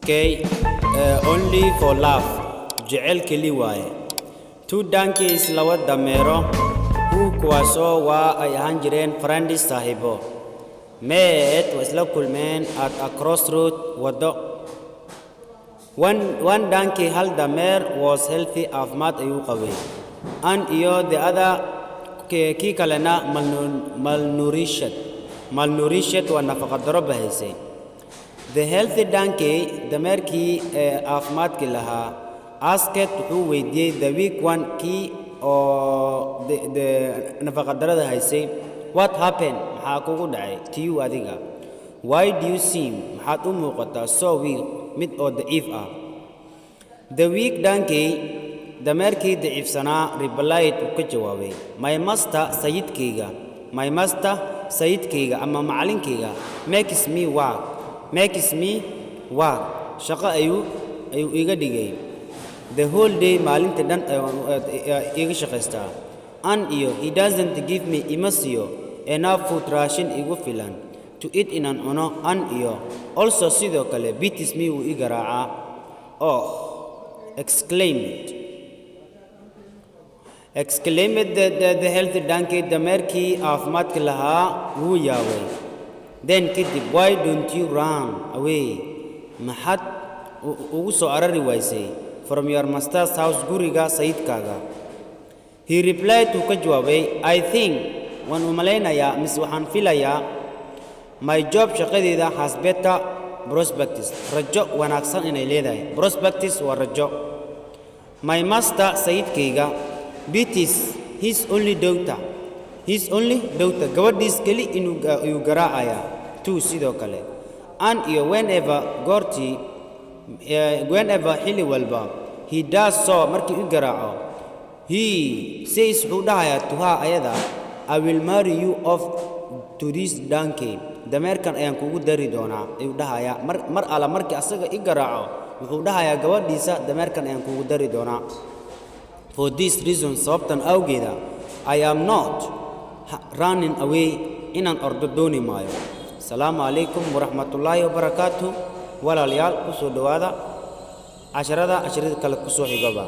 Okay, only for love, jecel keli waaye. Two donkeys, laba dameero, who, kuwaasoo, waa ay ahaan jireen, friends, saaxiibo, met, waa isla kulmeen, at a crossroad, waddo. One donkey, hal dameer, was healthy, caafimaad ayuu qabay, and iyo the other, kii kalena, malnourished. Malnourished waa nafaqa daro bahaysay. The healthy donkey, dameerkii ee caafimaadkii lahaa, asked, wuxuu weydiiyey, the weak one, kii oo the nafaqa darada haysay, "What happened?" Maxaa kugu dhacay, to you, adiga? "Why do you seem," maxaad u muuqataa, "so weak," mid oo daciif ah? The weak donkey, dameerkii daciifsanaa, replied, uu ka jawaabay, "My master," sayidkayga, "my master," sayidkayga ama macalinkayga, "makes me work," "makes me work," shaqo ayuu iga dhigay, "the whole day," maalinta dhan iga shaqaystaa, "and iyo he doesn't give me," ima siiyo, "enough food," raashin igu filan, "to eat," inaan cuno, "and iyo also," sidoo kale, "beats me," wuu i garaacaa. "Oh," exclaimed the healthy donkey, dameerkii caafimaadka lahaa wuu yaabay. "Then," kadib, "why don't you run away?" Maxaad ugu soo arari waysay, "from your master's house," guriga sayidkaaga? He replied, uu ka jawaabay, "I think," waan u malaynayaa mise waxaan filayaa, "my job," shaqadeyda, "has better prospects," rajo wanaagsan inay leedahay. Prospects waa rajo. "My master," sayidkayga, "beats his only daughter," "his only daughter," gabadhiis keli inuu ayuu garaacayaa, "too," sidoo kale, "and iyo whenever," goortii, "whenever," xilli walba, "he does so," markii u garaaco, "he says," wuxuu dhahayaa, "to her," ayada, "I will marry you off to this donkey," dameerkan ayaan kugu dari doonaa, ayuu dhahayaa. Mar alla markii asaga i garaaco, wuxuu dhahayaa gabadhiisa, "Dameerkan ayaan kugu dari doonaa." "For this reason," sababtan awgeeda, "I am not running away," inaan ordo dooni maayo. Asalaamu calaykum waraxmatullaahi wabarakaatu. Walaalayaal, ku soo dhowaada casharada kale kusoo xigaba.